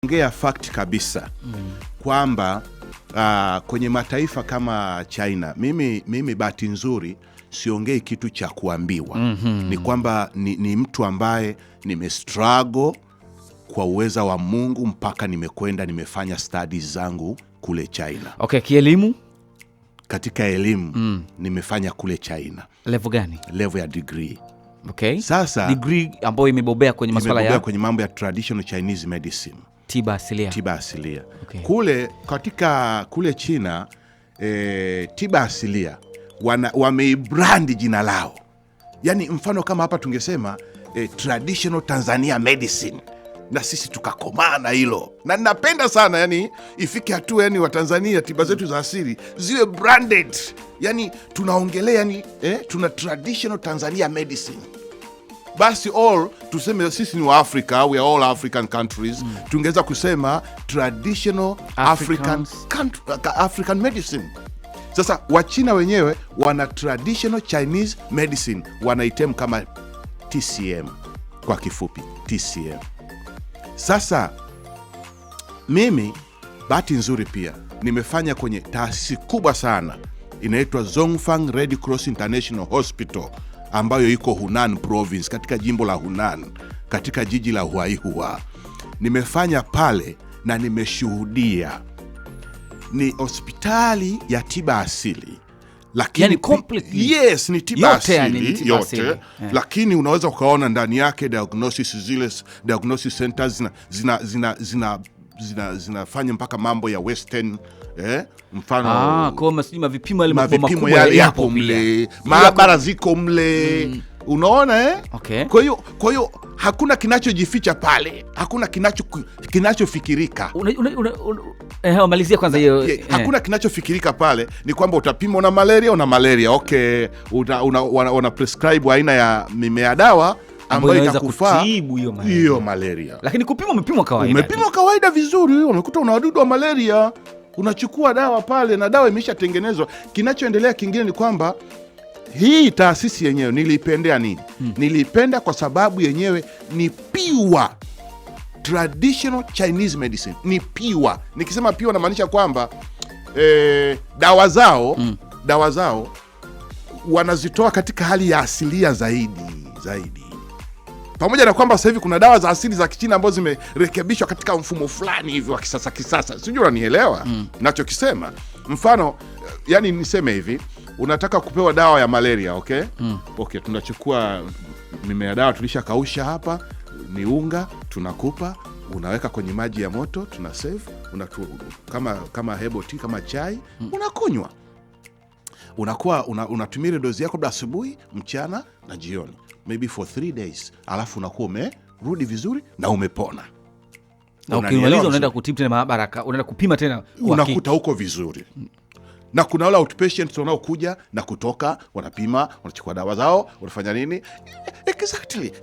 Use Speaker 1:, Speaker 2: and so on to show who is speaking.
Speaker 1: Ongea fact kabisa kwamba kwenye mataifa kama China, mimi bahati nzuri siongei kitu cha kuambiwa. Ni kwamba ni mtu ambaye nimestruggle kwa uweza wa Mungu mpaka nimekwenda nimefanya studies zangu kule China.
Speaker 2: Okay, kielimu?
Speaker 1: Katika elimu nimefanya kule China.
Speaker 2: Level gani?
Speaker 1: Level ya degree.
Speaker 2: Okay.
Speaker 1: Sasa
Speaker 2: degree ambayo imebobea kwenye masuala
Speaker 1: nimebobea
Speaker 2: ya
Speaker 1: kwenye mambo ya traditional Chinese medicine.
Speaker 2: Tiba asilia.
Speaker 1: Tiba asilia.
Speaker 2: Okay.
Speaker 1: Kule katika kule China tiba asilia wameibrand jina lao, yaani mfano kama hapa tungesema traditional Tanzania medicine na sisi tukakomaa na hilo, na ninapenda sana yani ifike hatua yani Watanzania tiba zetu za asili ziwe branded, yani tunaongelea yani, tuna traditional Tanzania medicine, basi all tuseme sisi ni Waafrika, we are all African countries, tungeweza kusema traditional African,
Speaker 2: Africans.
Speaker 1: Country, African medicine. Sasa Wachina wenyewe wana traditional Chinese medicine, wanaitem kama TCM, kwa kifupi TCM. Sasa mimi bahati nzuri pia nimefanya kwenye taasisi kubwa sana inaitwa Zhongfang Red Cross International Hospital ambayo iko Hunan Province, katika jimbo la Hunan, katika jiji la Huaihua. Nimefanya pale na nimeshuhudia, ni hospitali ya tiba asili lakini
Speaker 2: Yani completely.
Speaker 1: Yes, ni tiba
Speaker 2: Yote yani ni
Speaker 1: asili
Speaker 2: tiba
Speaker 1: yote,
Speaker 2: asili. Yeah.
Speaker 1: Lakini unaweza ukaona ndani yake diagnosis, zile diagnosis centers zinafanya mpaka mambo ya western, mfano
Speaker 2: Ah, kwa hiyo sijui mavipimo yale makubwa
Speaker 1: mavipimo
Speaker 2: makubwa
Speaker 1: yale
Speaker 2: yapo
Speaker 1: yapo
Speaker 2: pia.
Speaker 1: mle, maabara ziko mle, unaona eh?
Speaker 2: Okay.
Speaker 1: Kwa hiyo hakuna kinachojificha pale, hakuna kinachofikirika.
Speaker 2: Malizia kwanza hiyo.
Speaker 1: Yeah, hakuna kinachofikirika pale. Ni kwamba utapima una malaria, una malaria, okay, wana prescribe aina ya mimea dawa ambayo
Speaker 2: inaweza
Speaker 1: itakufaa
Speaker 2: kutibu hiyo malaria.
Speaker 1: Hiyo malaria.
Speaker 2: Lakini kupima umepimwa kawaida.
Speaker 1: Umepimwa kawaida vizuri, umekuta una wadudu wa malaria, unachukua dawa pale na dawa imeshatengenezwa. Kinachoendelea kingine ni kwamba hii taasisi yenyewe niliipendea nini? Niliipenda kwa sababu yenyewe ni pure traditional Chinese medicine, ni pure. Nikisema pure namaanisha kwamba dawa zao wanazitoa katika hali ya asilia zaidi zaidi, pamoja na kwamba sasa hivi kuna dawa za asili za Kichina ambazo zimerekebishwa katika mfumo fulani hivi wa kisasa kisasa, sijui unanielewa nachokisema. Mfano, yani niseme hivi, unataka kupewa dawa ya malaria, okay? Okay, tunachukua mimea dawa tulishakausha hapa, ni unga, tunakupa, unaweka kwenye maji ya moto, tuna save, kama herbal tea, kama chai, unakunywa, unakuwa unatumia ile dozi yako labda asubuhi, mchana na jioni, maybe for 3 days, alafu unakuwa umerudi vizuri na umepona.
Speaker 2: Na
Speaker 1: Unanielewa
Speaker 2: ukimaliza
Speaker 1: vizuri?
Speaker 2: Unaenda kutibu tena maabara, unaenda kupima tena uhakiki.
Speaker 1: Unakuta huko vizuri, na kuna wale outpatients wanaokuja na kutoka, wanapima, wanachukua dawa zao, wanafanya nini exactly.